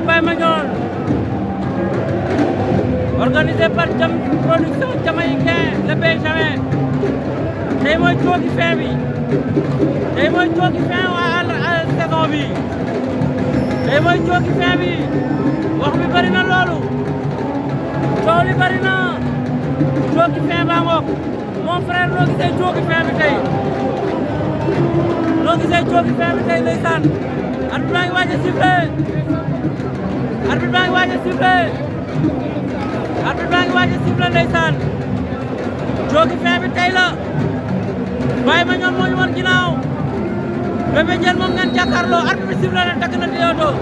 Baye Mandione organisé par Jam production jamaïcain le Benjamin tey mooy cooki fin bi tey mooy cooki fin waa saison bi tey mooy cooki fin bi wax bi bari na loolu coow li bari na cooki fin baa ngoog mon frère noo gisee cooki fin bi tey noo gisee cooki fin bi tey ndeysaan arbitre baa ngi waaj a sifflé arbitre baa ngi waaj a sifflé arbitre baa ngi waaj a sifflé ndeysaan cooki fin bi tey la Baye Mandione moo ñu woon ginnaaw Bébé Diène moom ngeen jàkkaarloo arbitre bi sifflé na takk na Théodore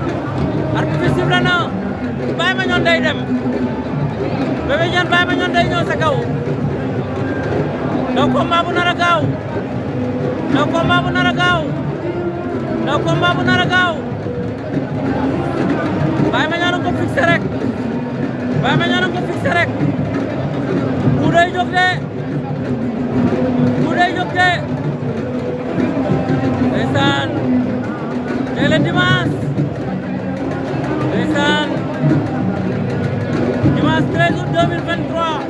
arbitre bi sifflé na Baye Mandione day dem Bébé Diène Baye Mandione day ñëw sa kaw daw combat bu nar a gaaw daw combat bu nar a gaaw daw combat bu nar a gaaw Baye Mandione ko fixé rek Baye Mandione ko fixé rek ku day jóg de ku day jóg de ndeysaan tey la dimanche ndeysaan dimanche 13 août 2023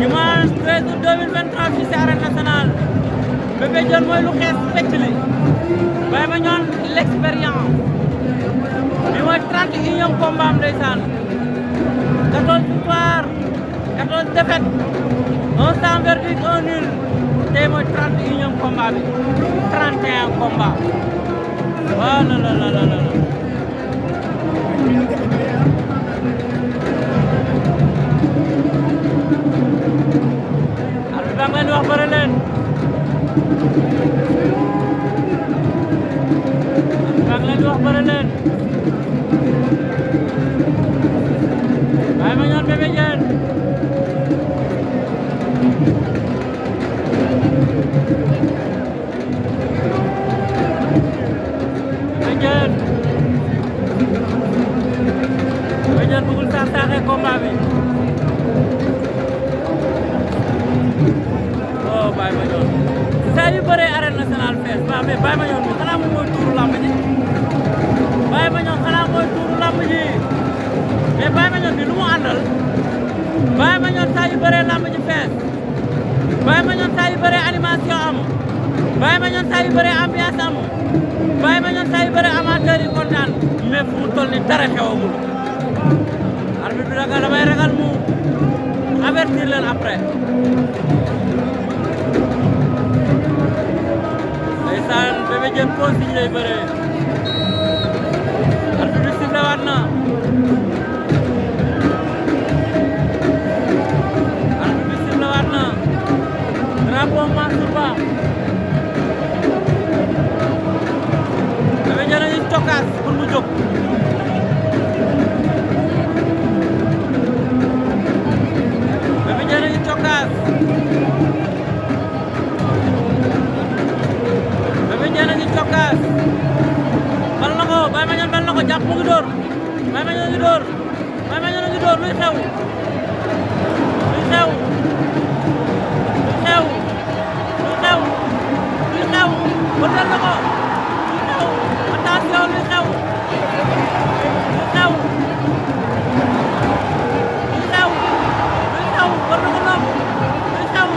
dimanche 13 août 2023 fii ci Arène Nationale Bébé Diène mooy lu xees fecc li Baye Mandione l'expérience bi mooy 31e combat am ndeysaan 14 victoires 14 défaites 1 sans verdict 1 nul tey mooy 31e combat bi 31 combat waaw la la la la la arbitre baa ngi leen di wax bëre leen baa ngi leen di wax bëre leen Baye Mandione Bébé Diène Bébé Diène bëggul saax-saaxee combat bi oh Baye Mandione saa yu bëree Arène Nationale fees waaw mais Baye Mandione bi xanaa moom mooy tuuru lamb ji Baye Mandione xanaa mooy tuuru lamb ji mais Baye Mandione bi lu mu àndal Baye Mandione saa yu bëree lamb ji fees Baye Mandione saa yu bëree animation am Baye Mandione saa yu bëree ambiance am Baye Mandione saa yu bëree amateur yi kontaan mais fu mu toll ni dara xewagul arbitre bi ragal damay ragal mu avertir leen après ndeysaan Bébé Diène consigne lay bëree arbitre bi sifflé waat na arbitre bi sifflé waat na drapeau Mansour Ba Bébé Diène a ngi cokkaas pour mu jóg Bébé Diène a ngi cokkaas Bébé Diène a ngi cokkaas bal na ko Baye Mandione bal na ko jàpp mu ngi dóor Baye Mandione a ngi dóor Baye Mandione a ngi dóor luy xew luy xew luy xew luy xew luy xew ba dal na ko luy xew attention luy xew luy xew luy xew luy xew war na ko nopp luy xew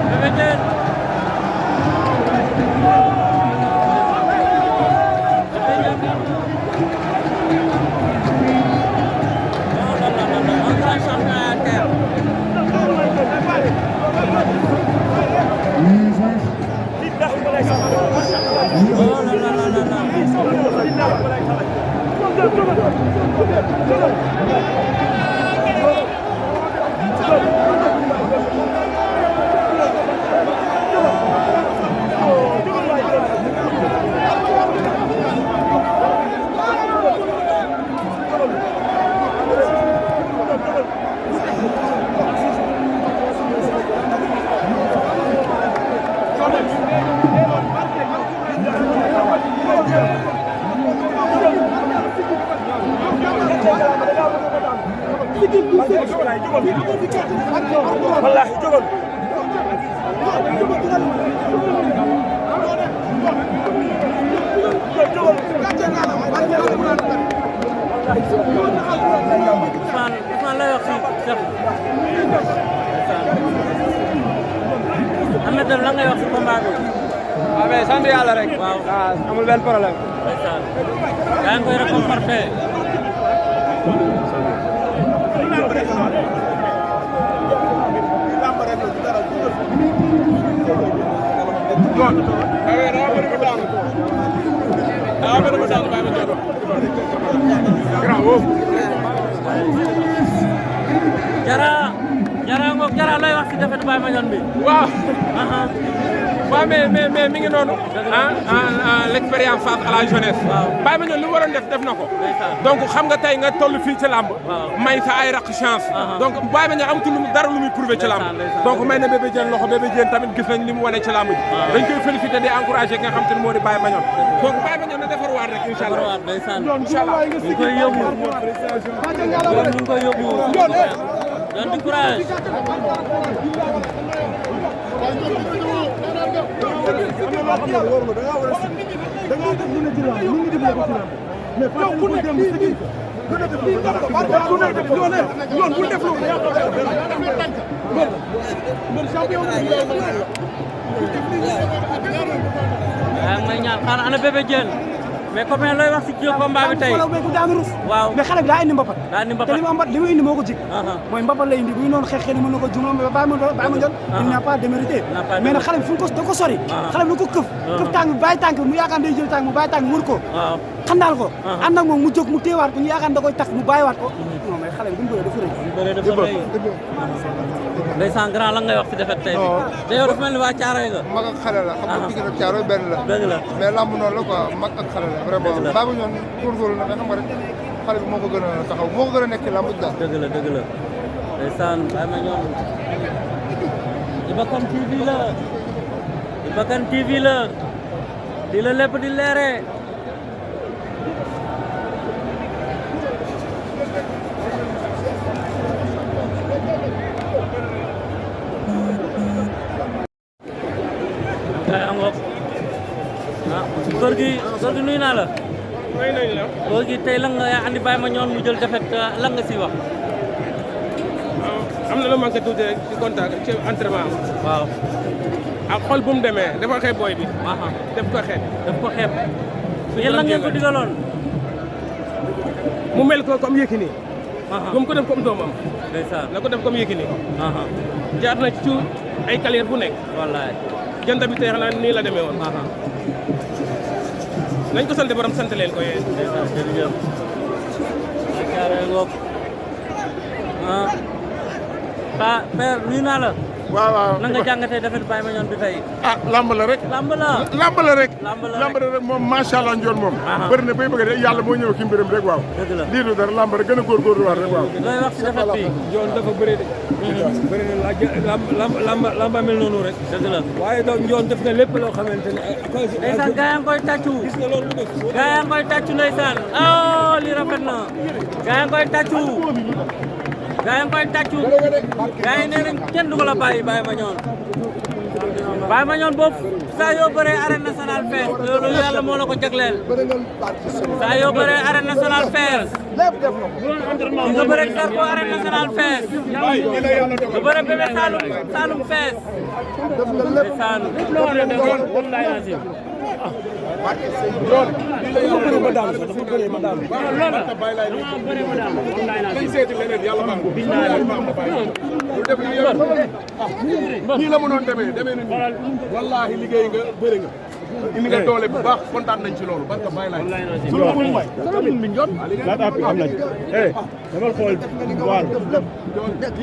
Bébé Diène wallaahi jógal Ousmane lay wax si def Ahmed la ngay wax si combat bi. waaw mais sant yàlla rek. waaw amul benn problème. ndeysaan yaa ngi koy réconforté. Jara ngoog Jara lay wax si defet Baye Mandione bi. waaw. waaw mais mi ngi noonu. l'expérience face à la jeunesse. waaw Baye Mandione lu mu waroon def na ko. donc xam nga tey nga toll fii ci làmb. may sa ay raq chance. donc Baye Mandione amatul dara lu muy prouver ci làmb. donc may na Bébé Diène loxo Bébé Diène tamit gis nañ li mu wane ci làmb ji. dañ koy féliciter di encourager ki nga xam te ne moo di Baye Mandione. donc Baye Mandione na defarwaat rek incha allah. incha allah ñu ngi koy yóbbu. ñu ngi koy yóbbu. doon di courage. may ñaan xanaa ana Bébé Diène mais combien looy wax si jiw combat bi tey waaw mais xale bi daa indi mbapat te li mu indi moo ko jig mooy mbapat lay indi bu ñu noonu xeex mën na ko jumla mais Baye Mandione il n'a pas démérité mais nag xale bi fu mu ko da ko sori xale bi da ko këf tànk bi bàyyi tànk bi mu yaakaar day jël tànk mu bàyyi tànk wër ko xandaal ko ànd ak moom mu jóg mu téewaat ko ñu yaakaar da koy tax mu bàyyiwaat ko non mais xale bi bu mu bëree dafa rëy ndeysaan grand la ngay wax si defet tey te yow dafa mel ni waa Caaroy nga mag ak xale la xam nga Pikine ak Caaroy benn la dëgg la mais lamb noonu la quoi mag ak xale la vraiment Baye Mandione góorgóorlu na mais xam nga rek xale bi moo ko gën a taxaw moo ko gën a nekk ci lamb ji daal dëgg la ndeysaan Baye Mandione Iba Kane TV la Iba Kane TV la di la lépp di leere góor gi nuyu naa la. may nañ la. góor gi tey lan nga andi Baye Mandione mu jël defet lan nga si wax. am na lu manqué tuuti rek ci contact ci entraînement waaw. ak xol bu mu demee dafa xeeb booy bi. def ko xeeb. yéen lan ngeen ko digaloon. mu mel ko comme Yékini. bu mu ko def comme doomam. ndeysaan la ko def comme Yékini. jaar na ci ay carrière bu nekk. wallaay. jant bi tey xanaa nii la demee woon. nañ ko sant borom sant leen ko yee. ndeysaan jërëjëf. père nuyu naa la. waaw nan nga jàngatee defet Baye Mandione bi tey. ah lamb la rek. lamb la rek. moom macha allah njoon moom. bëri na bay bëgg de yàlla moo ñëw ki mbiram rek waaw. dëgg la lii du dara lamb rek gën a góorgóorlu waat rek waaw. looy wax si defet bi. njoon dafa bëri de. bëri na lamba mel noonu rek. dëgg la waaye donc njoon def na lépp loo xamante ne. ndeysaan gaa yaa ngi koy tàccu. gis nga loolu lu def. gaa yaa ngi koy tàccu ndeysaan. oh lii rafet na. gaa yaa ngi koy tàccu. gaa yi koy tàccu gaa yi nee nañ kenn du ko la bàyyi Baye Mandione. Baye Mandione boobu saa yoo bëree arène nationale fees loolu yàlla moo la ko jagleel. saa yoo bëree arène nationale fees. nga bëree Zarko arène nationale fees. nga bëree Bébé Saloum fees. nii la mënoon demee na nii wallaahi liggéey nga bëri nga indi nga doole bu baax kontaan nañ ci loolu parce que bàyyi laay sunu amul may tamit mi ñoon laata appui am nañ dama xool waar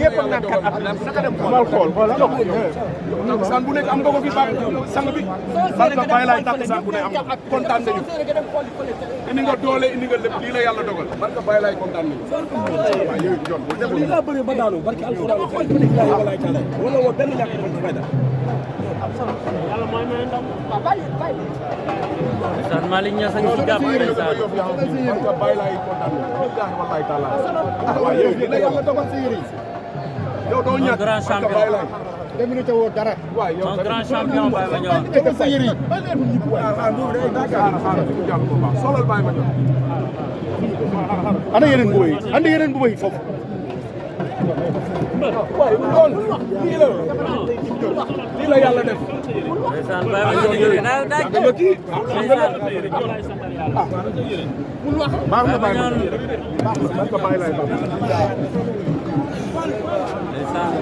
yëpp ak naan kat appui naka dem xool san bu nekk am nga ko fi baax sang bi parce que bàyyi laay takk san bu ne am nga kontaan nañu indi nga doole indi nga lépp lii la yàlla dogal parce que bàyyi laay kontaan nañu waaw yow ñoon bu def lii laa bëri ba daanu barki alxuraan wala taala wala woo benn ñàkk ba fayda yàlla mooy may ndam. ndeysaan Malick Niass a ngi ci jàpp ndeysaan. bàyyi laay kontaan wallahi taala waaw yow la yàlla dogal sa yëri yow doo ñàkk grand champion. démérité woo dara. waaw yow un grand champion Baye Mandione. tegal sa yëre yi. solal Baye Mandione. ana yeneen bu bëy andi yeneen bu bëy foofu. waaye loolu lii la yàlla def. ndeysaan Baye Mandione daal daaj nga kii ndeysaan baax na Baye Mandione baax na ko bàyyi lay baax ndeysaan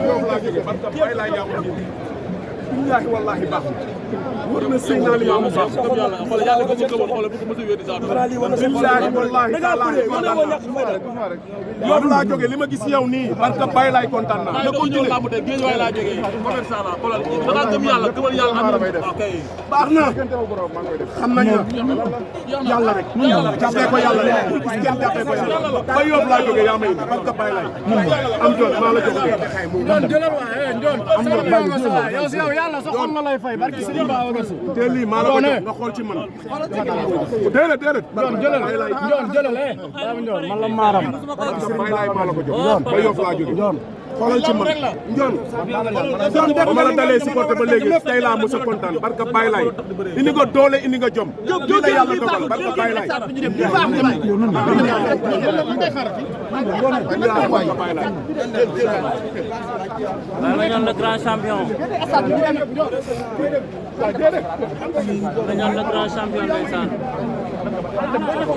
ñoom laa jóge barka bàyyi lay yàqu billahi wallahi baax wër na sëy naa li maamu baax billahi wallahi taalahi yow laa jóge li ma gis yow nii barka bàyyi lay kontaan naa na continuer baax na xam nañ la yàlla rek jàppee ko yàlla rek kenn jàppee ko yàlla ba yóbbu laa jóge yaa may indi barka bàyyi lay am doon maa la jóge yow yàlla sa xol nga lay fay barki Serigne Babacar Sy te lii maa la ko jox nga xool ci man déedéet déedéet jëlal man la maaram bàyyi laay maa la ko jox ba Yoff laa jóge xoolal ci man Ndione ba ma la dalee supporté ba léegi tey laa mos a kontaan barka Baye Laye indi nga doole indi nga jom lii la yàlla dogal barka Baye Laye Baye Mandione le grand champion Mandione le grand champion ndeysaan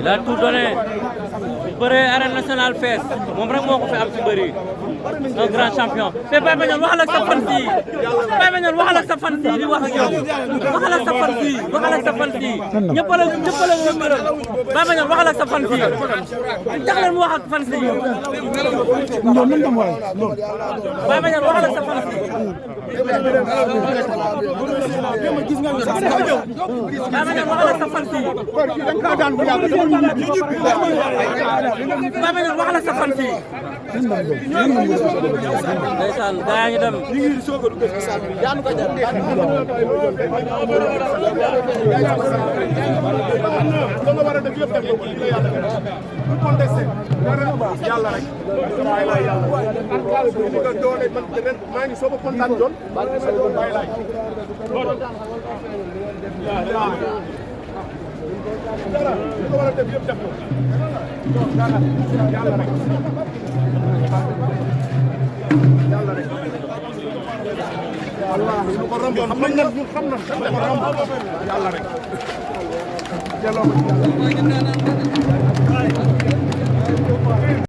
il a tout donné bëre arène nationale fees moom rek moo ko fi am ci bëri un grand champion te Baye Mandione waxal ak sa fan si Baye Mandione waxal ak sa fan si di wax ak yow waxal ak sa fan si waxal ak sa fan si ñëpp la gërëm Baye Mandione waxal ak sa fan si tax leen mu wax ak fan si Baye Mandione waxal ak sa fan si Baye Mandione waxal ak sa fan si Baye Mandione waxal ak sa fan si ndeysaan gaa ngi dem yàlla rek maa ngi soog a kontaan doon Baye Laye dara li ko war a def yëpp def ko yàlla rek yàlla rek wallaahi lu ko romb xam nañ nag ñun xam nañ lu ko romb yàlla rek delloo ko